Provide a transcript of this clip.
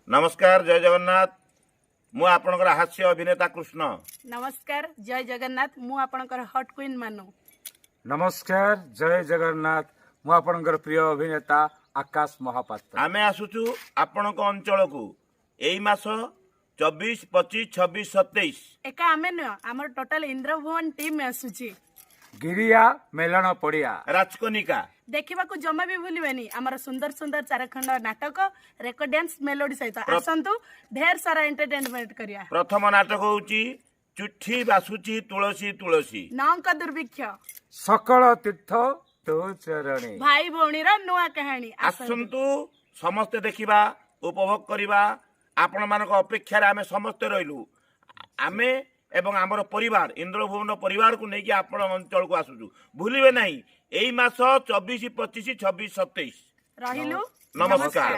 ନମସ୍କାର, ଜୟ ଜଗନ୍ନାଥ। ମୁଁ ଆପଣଙ୍କର ହାସ୍ୟ ଅଭିନେତା କୃଷ୍ଣ। ନମସ୍କାର, ଜୟ ଜଗନ୍ନାଥ। ମୁଁ ଆପଣଙ୍କର ହଟ୍ କୁଇନ୍ ମାନୁ। ନମସ୍କାର, ଜୟ ଜଗନ୍ନାଥ। ମୁଁ ଆପଣଙ୍କର ପ୍ରିୟ ଅଭିନେତା ଆକାଶ ମହାପାତ୍ର। ଆମେ ଆସୁଛୁ ଆପଣଙ୍କ ଅଞ୍ଚଳକୁ ଏଇ ମାସ 24, 25, 26, 27। ଏକା ଆମେ ନୁହଁ, ଆମର ଟୋଟାଲ ଇନ୍ଦ୍ରଭୁବନ ଟିମ୍ ଆସୁଛି। ଗିରିଆ ମେଲଣ ପଡ଼ିଆ, ରାଜକନିକା। ଦେଖିବାକୁ ଜମା ବି ଭୁଲିବେନି ଆମର ସୁନ୍ଦର ସୁନ୍ଦର ଚାରଖଣ୍ଡ ନାଟକ, ରେକର୍ଡ ଡ୍ୟାନ୍ସ, ମେଲୋଡି ସହିତ। ଆସନ୍ତୁ, ଢେର ସାରା ଏଣ୍ଟରଟେନମେଣ୍ଟ କରିବା। ପ୍ରଥମ ନାଟକ ହଉଛି ଚିଠି ବାସୁଛି ତୁଳସୀ ତୁଳସୀ, ନଅଙ୍କ ଦୁର୍ଭିକ୍ଷ, ସକଳ ତୀର୍ଥ ତୋ ଚରଣେ, ଭାଇ ଭଉଣୀର ନୂଆ କାହାଣୀ। ଆସନ୍ତୁ ସମସ୍ତେ ଦେଖିବା, ଉପଭୋଗ କରିବା। ଆପଣମାନଙ୍କ ଅପେକ୍ଷାରେ ଆମେ ସମସ୍ତେ ରହିଲୁ। ଆମେ ଏବଂ ଆମର ପରିବାର, ଇନ୍ଦ୍ରଭୁବନ ପରିବାରକୁ ନେଇକି ଆପଣ ଅଞ୍ଚଳକୁ ଆସୁଛୁ। ଭୁଲିବେ ନାହିଁ, ଏଇ ମାସ 24, 25, 26, 27। ରହିଲୁ। ନମସ୍କାର।